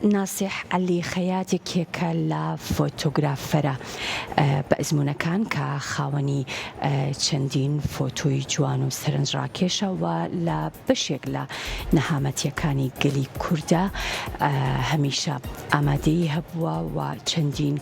ناسیح عەلی خەیات یەکێکە لە فۆتۆگرافەرە بەئەزموونەکان کە خاوەنی چەندین فۆتۆی جوان و سەرنجڕاکێشە و لە بەشێک لە نەهامەتییەکانی گەلی کوردە هەمیشە ئامادەیی هەبووە و چەندین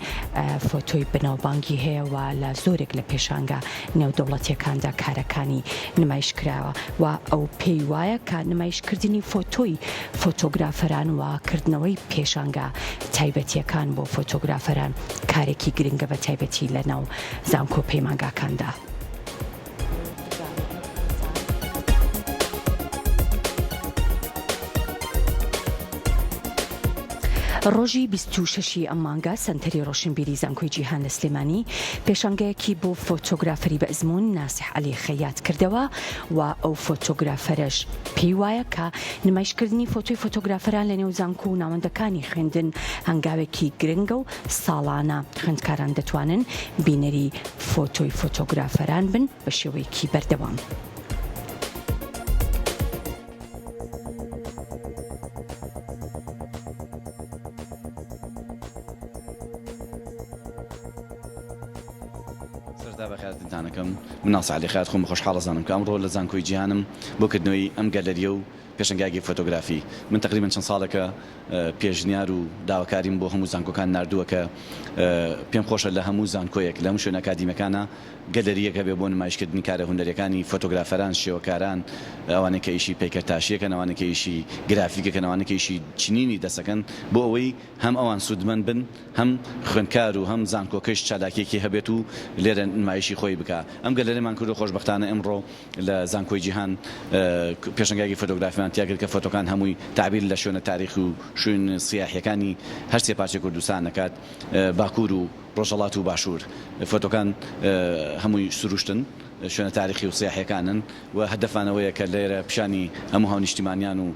فۆتۆی بەناوبانگی هەیە و لە زۆرێک لە پێشانگا نێودەوڵەتییەکاندا کارەکانی نمایش کراوە و ئەو پێی وایە کە نمایشکردنی فۆتۆی فۆتۆگرافەران و کردنەوەی پێشانگا تایبەتییەکان بۆ فۆتۆگرافەران کارێکی گرنگە بە تایبەتی لە ناو زانکۆ پەیمانگاکاندا. ڕۆژی 26 ی ئەم مانگە سەنتەری ڕۆشنبیری زانکۆی جیهان لە سلێمانی پێشانگایەکی بۆ فۆتۆگرافەری بەئەزموون ناسح عەلی خەیات کردەوە و ئەو فۆتۆگرافەرەش پێی وایە کە نمایشکردنی فۆتۆی فۆتۆگرافەران لە نێو زانکۆ و ناوەندەکانی خوێندن هەنگاوێکی گرنگە و ساڵانە خوێندکاران دەتوانن بینەری فۆتۆی فۆتۆگرافەران بن بە شێوەیەکی بەردەوام. سەرەتا بەخێرهاتنتان ئەکەم. من ناسر عەلی خەیات خۆم بە خۆشحاڵ ئەزانم کە ئەمڕۆ لە زانکۆی جیهانم بۆ کردنەوەی ئەم گەلەرییە و پێشەنگایەکی فۆتۆگرافی. من تەقریبەن چەند ساڵێکە پێشنیار و داواکاریم بۆ هەموو زانکۆکان ناردووە کە پێم خۆشە لە هەموو زانکۆیەک، لە هەموو شوێنە ئەکادیمیەکانا گەلەرییەک هەبێ بۆ نمایشکردنی کارە هونەریەکانی فۆتۆگرافەران، شێوەکاران، ئەوانەی کە ئیشی پەیکەرتاشیەکەن، ئەوانەی کە ئیشی گرافیکەکەن، ئەوانەی کە ئیشی چنینی دەسەکەن بۆ ئەوەی هەم ئەوان سوودمەند بن هەم خوێندکار و هەم زانکۆکەیش چالاکیەکی هەبێت و لێرە نمایشی خۆی بکا. ئەم گەلەریەمان کردو خۆشبەختانە ئمڕۆ لە زانکۆی جیهان پێشەنگایەکی فۆتۆگرافیمان تیا کرد کە فۆتۆکان هەمووی تەعبیر لە شوێنە تاریخی و شوین سیاحیەکانی هەرسێ پارچەی کوردستان ئەکات باکوور و ڕۆژهەڵات و باشوور. فۆتۆکان هەمووی سروشتن، شوێنە تاریخی و سیاحیەکانن و هەدەفمان ئەوەیە کە لێرە پیشانی هەموو هاونیشتیمانیان و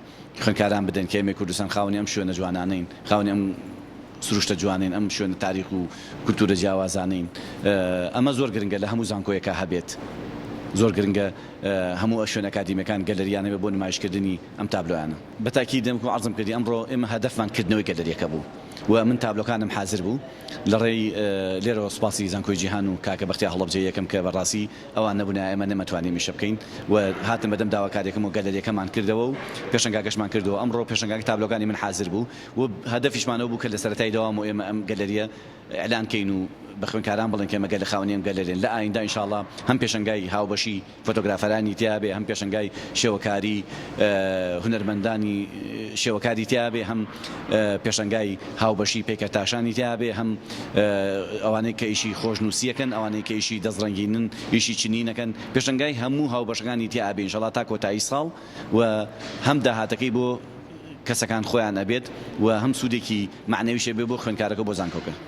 خوێندکاران بدەین کە ئێمەی کوردستان خاوەنی ئەم شوێنە جوانانەین، خاوەنی ئەم سروشتە جوانەین، ئەم شوێنە تاریخ و کولتوورە جیاوازانەین. ئەمە زۆر گرنگە لە هەموو زانکۆیەکا هەبێت. زۆر گرنگە هەموو شوێنە ئەکادیمیەکان گەلەریان هەبێت بۆ نمایشکردنی ئەم تابلۆیانە. بە تاکید وەکو عەرزم کردی ئەمڕۆ ئێمە هەدەفمان کردنەوەی گەلەریەکە بوو و من تابلۆکانم حازر بوو لە ڕێی لێرەوە سوپاسی زانکۆی جیهان و کاکە بەختیار هەڵەبجەیی ئەکەم کە بەڕاستی ئەوان نەبوونایە ئێمە نەمەتوانی ئەم ئیشە بکەین و هاتن بەدەم داواکاریەکەم و گەلەریەکەمان کردەوە و پێشەنگاکەشمان کردەوە ئەمڕۆ پێشەنگاکە تابلۆکانی من حازر بوو و هەدەفیشمان ئەو بوو کە لە سەرەتای دەوام و ئێمە ئەم گەلەریە ئیعلان کەین و بە خوێندکاران بڵێن کە ئێمە گەلە خاوەنی ئەم گەلەریەن لە ئایندە ئینشاڵا هەم پێشەنگای هاوبەشی فۆتۆگرافەرانی تیابێ هەم پێشەنگای شێوەکاری هونەرمەندانی شێوەکاری تیابێ هەم پێشەنگای هاوبەشی پەیکەرتاشانی تیابێ هەم ئەوانەی کە ئیشی خۆشنووسیەکەن ئەوانەی کە ئیشی دەستڕەنگینن ئیشی چنینەکەن پێشەنگای هەموو هاوبەشەکانی تیابێ ئینشەڵا تا کۆتایی ساڵ و هەم داهاتەکەی بۆ کەسەکان خۆیان ئەبێت و هەم سوودێکی مەعنەویش ئەبێ بۆ خوێندکارەکە و بۆ زانکۆکە.